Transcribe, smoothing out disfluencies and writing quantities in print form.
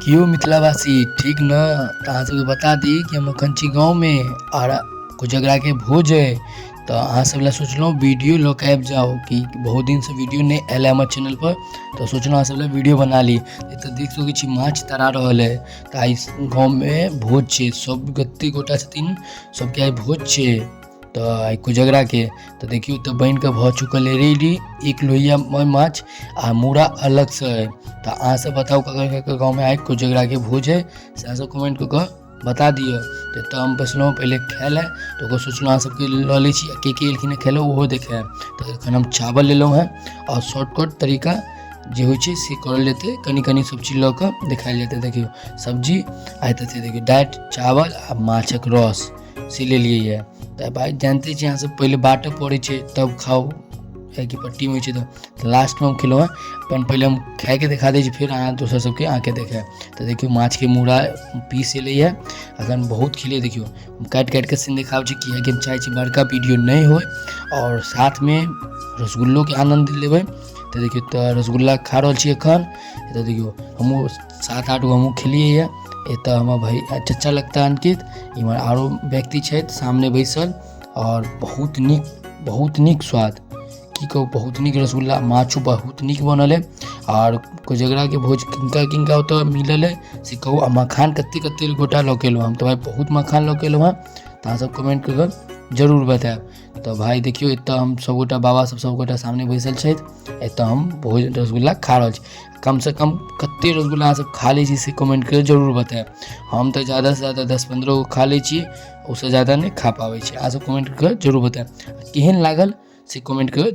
की यौ मिथिलावासी ठीक ने? तऽ अहाँ सबके बता दी कि हम एखन छी गाँवमे आओर कोजगराके भोज अइ, तऽ अहाँ सब लए सोचलहुँ वीडियो लऽ कऽ आबि जाउ कि बहुत दिनसँ वीडियो नहि आयल हँ हमर चैनलपर। तऽ सोचलहुँ अहाँ सब लए वीडियो बना ली। एतऽ देख सकै छी माछ तरा रहल अइ। तऽ आइ गाँवमे भोज छै, सब जते गोटा छथिन सबके आइ भोज छै। तऽ आइ कोजगराके तऽ देखियौ तऽ बनि कऽ भऽ चुकल अइ रेडी एक लोहिया माछ आ मूड़ा अलगसँ अइ। तऽ अहाँ सब बताउ ककर ककर गाँवमे आइ कोजगराके भोज अइ, से अहाँ सब कमेंट कऽ कऽ बता दिअ। तऽ एतऽ हम बैसलहुँ पहिले खाय लए, तऽ ओकर सोचलहुँ अहाँ सबके लऽ लै छी, के के एलखिन हँ खाय लए ओहो देखायब। तऽ एखन हम चावल लेलहुँ हँ आओर शॉर्टकट तरीका जे होइ छै से करल जेतै, कनि कनि सब चीज लऽ कऽ देखायल जेतै। देखियौ सब्जी आ एतऽ देखियौ डायरेक्ट चावल आ माछक रस से लेलियै यऽ। तऽ भाइ जानिते छी अहाँ सब, पहिले बाँटऽ पड़ै छै तब खाउ, किएकि पट्टीमे होइ छै। तऽ लास्टमे हम खेलहुँ हँ अपन, पहिले हम खाइके देखा दै छी, फेर अहाँ दोसर सबके अहाँके देखायब। तऽ देखियौ माछके मूड़ा पीस एलैए, एखन बहुत खेलियै। देखियौ हम काटि काटिके सीन देखाबै छी, किएकि हम चाहै छी बड़का वीडियो नहि होइ आओर साथमे रसगुल्लोके आनन्द लेबै। तऽ देखियौ तऽ रसगुल्ला खा रहल छी एखन। तऽ देखियौ हमहूँ 7-8 गो हमहूँ खेलियै यऽ। एतऽ हमर भाय चचा लगता अंकित, इम्हर आरो व्यक्ति छथि सामने बैसल। आओर बहुत नीक, बहुत नीक स्वाद, की कहू, बहुत नीक रसगुल्ला, माछो बहुत नीक बनल अइ। आओर कोजगराके भोज किनका किनका ओतऽ मिलल अइ से कहू। आ मखान कते कते गोटा लऽ कऽ एलहुँ? हम तऽ भाय बहुत मखान लऽ कऽ एलहुँ हँ। तऽ अहाँ सब कमेंट कऽ कऽ जरूर बतायब। तऽ भाय देखियौ एतऽ हम सबगोटा बाबा सब सबगोटा सामने बैसल छथि, एतऽ हम भोज रसगुल्ला खा रहल छी। कमसँ कम कते रसगुल्ला अहाँ सब खा लै छी से कमेंट कऽ जरूर बतायब। हम तऽ जादासँ जादा 10-15 गो खा लै छी, ओहिसँ जादा नहि खा पाबै छी। अहाँ सब कमेंट कऽ जरूर बतायब केहन लागल से कमेंट कऽ।